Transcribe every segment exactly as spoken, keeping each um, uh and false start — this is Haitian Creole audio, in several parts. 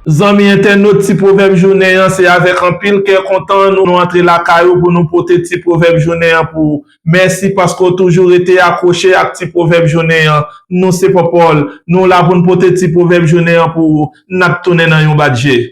Zanmi entènot, ti pwovèb jounen an, se avèk anpil kè kontan nou, nou antre lakay ou pou nou pote ti pwovèb jounen an pou ou. Mèsi paske w toujou rete akwoche ak ti pwovèb jounen an. Nou se Pòpòl. Nou la pou n pote ti pwovèb jounen an pou ou. N ap tounen nan yon bat je.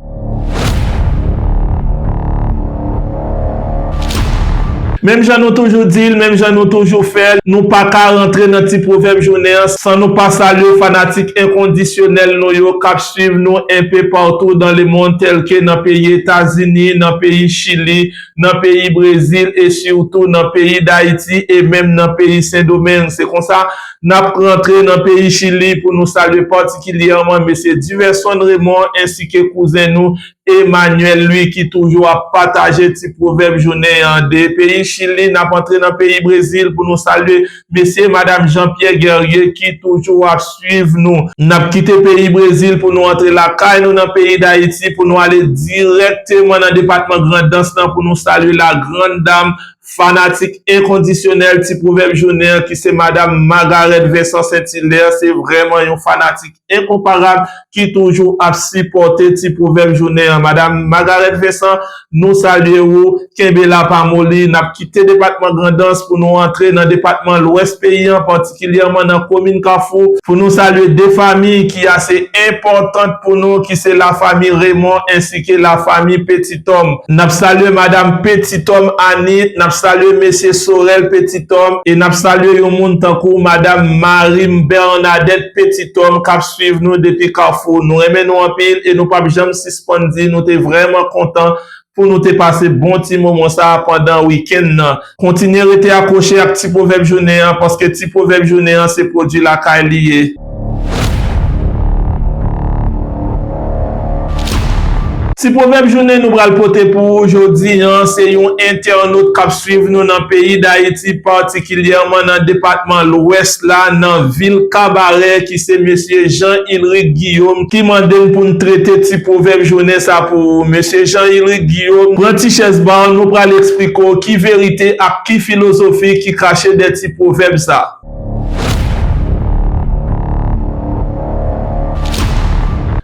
Menm jan nou toujou di l, menm jan nou toujou fè l, nou pa ka rantre nan ti pwovèb jounen an san nou pa salye fanatik enkondisyonèl nou yo k ap swiv nou enpe patou dans le monde, tèlke nan peyi Etazini, nan peyi Chili, nan peyi Brezil e sitou nan peyi Dayiti e menm nan peyi Sendomeng. Se konsa, n ap rantre nan peyi Chili pou nou salye patikilyèman mesye Diverson Raymond ensi ke kouzen nou Emmanuel Louis ki toujou ap pataje ti pwovèb jounen an. De peyi Chili, n ap antre nan peyi Brezil pou nou salye mesye, madam Jean-Pierre Guerrier ki toujou ap swiv nou. N ap kite peyi Brezil pou nou antre lakay nou nan peyi Dayiti pou nou ale dirèkteman nan depatman Grandans lan pou nou salye la grande dame, fanatik enkondisyonèl ti pwovèb jounen an ki se madam Margareth Vincent Saint-Hilaire. Se vrèman yon fanatik enkonparab ki toujou ap sipòte ti pwovèb jounen an. Madam Margareth Vincent, nou salye ou, kenbe la, pa moli. N ap kite depatman Grandans pou nou antre nan depatman Lwès peyi an, patikilyèman nan komin Kafou, pou nou salye de fanmi ki ase enpòtant pou nou, ki se lafanmi Raymond ensi ke lafanmi Petitòm. N ap salye madam Petitòm Anit, n ap salye mesye Sorel Petitòm, e n ap salye yon moun tankou madam Marim Bernadette Petitòm k ap swiv nou depi Kafou. Nou renmen nou anpil e nou p ap janm sispann di nou te vrèman kontan pou nou te pase bon ti moman sa a pandan wikenn nan. Kontinye rete akwoche ak ti pwovèb jounen an, paske ti pwovèb jounen an se pwodui lakay li ye. Ti pwovèb jounen nou pral pote pou ou jodi an, se yon entènot k ap swiv nou nan peyi Dayiti, patikilyèman nan depatman Lwès la, nan vil Kabarè, ki se mesye Jean Ilric Guillaume, ki mande n pou n trete ti pwovèb jounen sa pou ou. Mesye Jean Ilric Guillaume, pran ti chèz ba w, nou pral eksplike w ki verite ak ki filozofi ki kache dèyè ti pwovèb sa.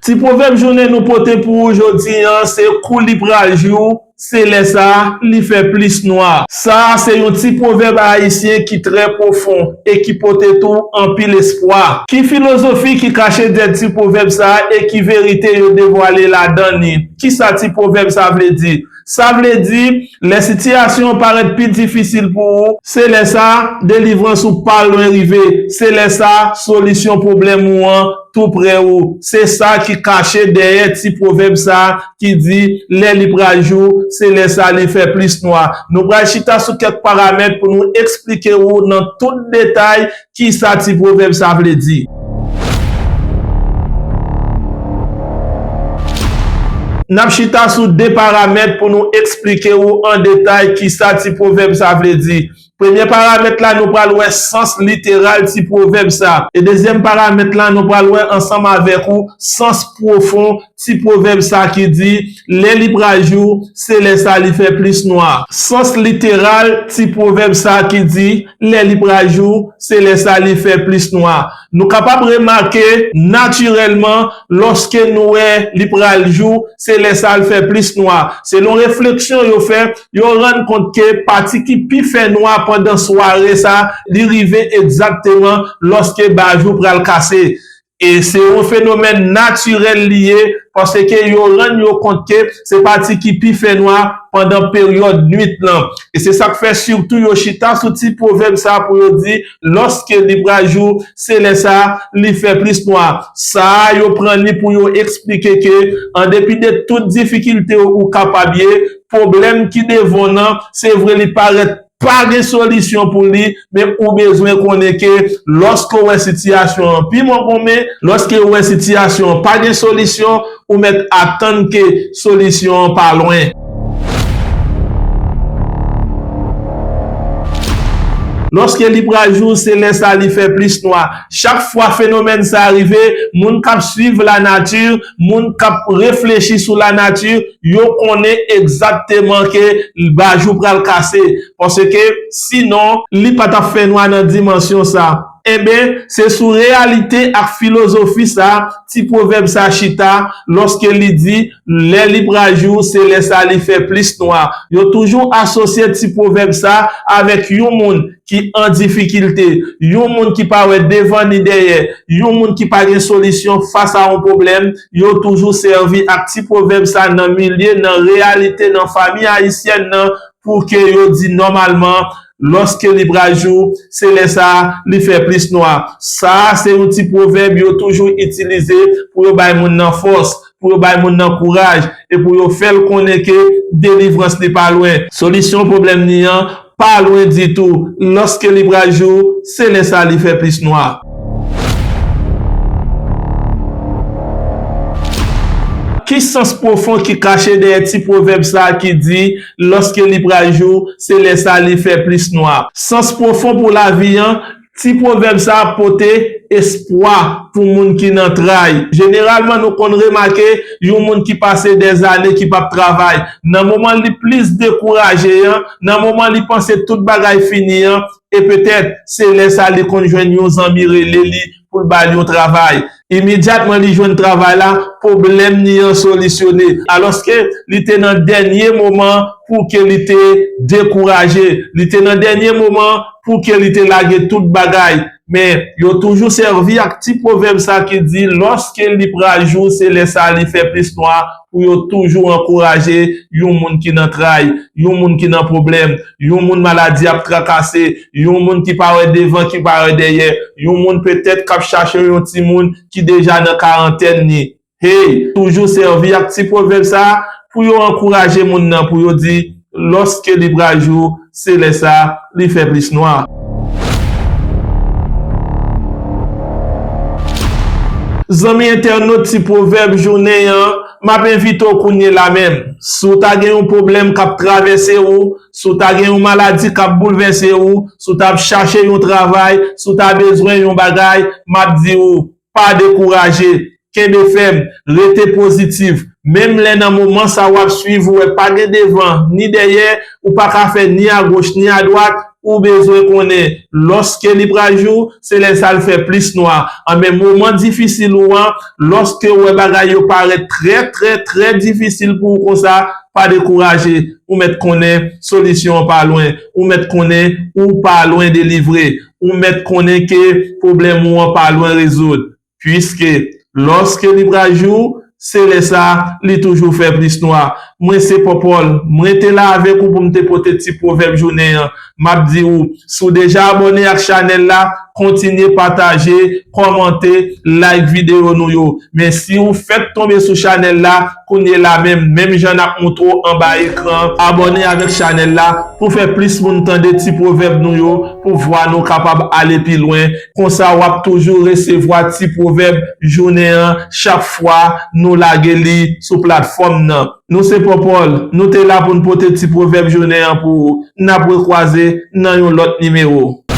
Ti pwovèb jounen nou pote pou ou jodi an, se kou li pral jou, se lè sa a li fè plis nwa. Sa a se yon ti pwovèb ayisyen ki trè pwofon e ki pote tou anpil espwa. Ki filozofi ki kache dèyè ti pwovèb sa a e ki verite yo devwale ladan li? Kisa ti pwovèb sa vle di? Sa vle di, lè sitiyasyon an parèt pi difisil pou ou, se lè sa a delivrans ou pa lwen rive. Se lè sa a solisyon pwoblèm ou an tou prè ou. Se sa ki kache dèyè ti pwovèb sa a ki di, lè li pral jou, se lè sa a li fè plis nwa. Nou pral chita sou kèk paramèt pou nou eksplike ou nan tout detay kisa ti pwovèb sa vle di. N ap chita sou de paramèt pou nou eksplike ou an detay kisa ti pwovèb sa vle di. Premye paramèt la, nou pral wè sans literal ti pwovèb sa. E dezyèm paramèt la, nou pral wè ansanm avèk ou sans pwofon ti pwovèb sa ki di, lè li pral jou, se lè sa li fè plis nwa. Sans literal ti pwovèb sa ki di, lè li pral jou, se lè sa li fè plis nwa. Nou kapab remake natirèlman, lòske nou wè li pral jou, se lè sa l fè plis nwa. Selon refleksyon yo fè, yo rann kont ke pati ki pi fè nwa pandan sware sa, li rive egzakteman lòske bajou pral kase. E se yon fenomèn natirèl li ye, paske yo rann yo kont ke se pati ki pi fè nwa pandan peryòd nwit lan. E se sa k fè sitou yo chita sou ti pwovèb sa pou yo di, lòske li pral jou, se lè sa li fè plis nwa. Sa a, yo pran li pou yo eksplike ke, an depi de tout difikilte ou kapab ye, pwoblèm ki devan w nan, se vre li parèt pa gen solisyon pou li, men ou bezwen konnen ke lòske w wè sitiyasyon an pi mangonmen, lòske w wè sitiyasyon an pa gen solisyon, ou mèt atann ke solisyon an pa lwen. Lòske li pral jou, se lè sa li fè plis nwa. Chak fwa fenomèn sa rive, moun k ap swiv lanati, moun k ap reflechi sou lanati, yo konnen egzakteman ke bajou pral kase. Paske sinon, li pa t ap fè nwa nan dimansyon sa. Enben, se sou reyalite ak filozofi sa ti pwovèb sa chita, lòske li di, lè li pral jou, se lè sa li fè plis nwa. Yo toujou asosye ti pwovèb sa avèk yon moun ki an difikilte, yon moun ki pa wè devan ni dèyè, yon moun ki pa gen solisyon fas a yon pwoblèm. Yo toujou sèvi ak ti pwovèb sa nan milye, nan reyalite, nan fanmi ayisyèn nan, pou ke yo di nòmalman, lòske li pral jou, se lè sa li fè plis nwa. Sa a se yon ti pwovèb yo toujou itilize pou yo bay moun nan fòs, pou yo bay moun nan kouraj, e pou yo fè l konnen ke delivrans li pa lwen. Solisyon pwoblèm ni an pa lwen ditou. Lòske li pral jou, se lè sa li fè plis nwa. Ki sans pwofon ki kache dèyè ti pwovèb sa a ki di, lòske li pral jou, se lè sa li fè plis nwa? Sans pwofon pou lavi an, ti pwovèb sa a pote espwa pou moun ki nan tray. Jeneralman, nou konn remake yon moun ki pase dèzane ki p ap travay. Nan moman li plis dekouraje an, nan moman li panse tout bagay fini an, e petèt se lè sa li konn jwenn yon zanmi rele li pou l ba l yon travay. Imedyatman li jwenn travay la, pwoblèm ni an solisyone. Alòske li te nan dènye moman pou ke li te dekouraje. Li te nan dènye moman pou ke li te lage tout bagay. Men, yo toujou sèvi ak ti pwovèb sa ki di, lòske li pral jou, se lè sa li fè plis nwa, pou yo toujou ankouraje yon moun ki nan tray, yon moun ki nan pwoblèm, yon moun maladi ap trakase, yon moun ki pa wè devan, ki pa wè dèyè, yon moun petèt k ap chache yon timoun ki deja nan karantèn ni. Hey, toujou sèvi ak ti pwovèb sa a pou yo ankouraje moun nan, pou yo di, lòske li pral jou, se lè sa li fè plis nwa. Zanmi entènot ti pwovèb jounen an, m ap envite w kounye la menm. Si w ta gen yon pwoblèm k ap travèse w, si w ta gen yon maladi k ap boulvèse w, si w t ap chache yon travay, si w ta bezwen yon bagay, m ap di w, pa dekouraje, kenbe fèm, rete pozitif. Menm lè nan moman sa w ap swiv ou wè pa gen devan ni dèyè, ou pa ka fè ni agoch ni adwat, ou bezwen konnen lòske li pral jou, se lè sa l fè plis nwa. Anben, moman difisil ou an, lòske w wè bagay yo parèt trè, trè, trè difisil pou ou konsa, pa dekouraje. Ou mèt konnen solisyon an pa lwen. Ou mèt konnen ou pa lwen delivre. Ou mèt konnen ke pwoblèm ou an pa lwen rezoud. Piske lòske li pral jou, se lè sa li toujou fè plis nwa. Mwen se Pòpòl, mwen te la avèk ou pou m te pote ti pwovèb jounen an. M ap di ou, si w deja abòne ak chanèl la, kontinye pataje, kòmante, like videyo nou yo. Men si w fèk tonbe sou chanèl la, kounye la menm, menm jan n ap montre w anba ekran, abòne avèk chanèl la pou fè plis moun tande ti pwovèb nou yo, pou vwa nou kapab ale pi lwen. Konsa w ap toujou resevwa ti pwovèb jounen an chak fwa nou lage li sou platfòm nan. Nou se Pòpòl, nou te la pou n pote ti pwovèb jounen an pou ou. N ap rekwaze nan yon lòt nimewo.